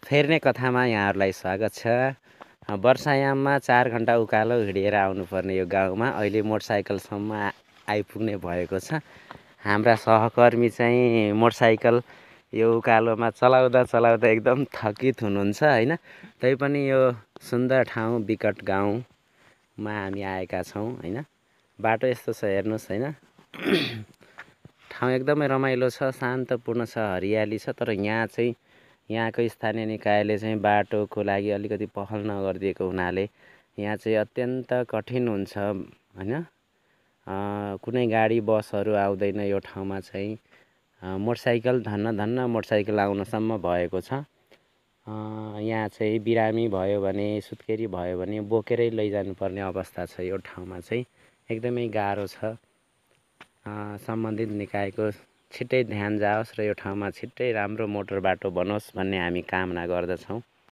फेर्ने कथामा यहाँहरूलाई स्वागत छ। वर्षायाममा 4 घन्टा उकालो हिँडेर आउनुपर्ने यो गाउँमा अहिले मोटरसाइकलसम्म आइपुग्ने भएको छ। हाम्रा सहकर्मी चाहिँ मोटरसाइकल यो उकालोमा चलाउँदा चलाउँदा एकदम थकित हुनुहुन्छ होइन। तैपनि यो सुन्दर ठाउँ विकट गाउँमा हामी आएका छौँ होइन। बाटो यस्तो छ हेर्नुहोस् होइन। ठाउँ एकदमै रमाइलो छ, शान्तपूर्ण छ, हरियाली छ। तर यहाँ चाहिँ यहाँको स्थानीय निकायले चाहिँ बाटोको लागि अलिकति पहल नगरिदिएको हुनाले यहाँ चाहिँ अत्यन्त कठिन हुन्छ होइन। कुनै गाडी बसहरू आउँदैन यो ठाउँमा चाहिँ। मोटरसाइकल धन्न मोटरसाइकल आउनसम्म भएको छ। यहाँ चाहिँ बिरामी भयो भने, सुत्केरी भयो भने बोकेरै लैजानुपर्ने अवस्था छ। यो ठाउँमा चाहिँ एकदमै गाह्रो छ। सम्बन्धित निकायको छिट्टै ध्यान जाओस् र यो ठाउँमा छिट्टै राम्रो मोटर बाटो बनोस् भन्ने हामी कामना गर्दछौँ।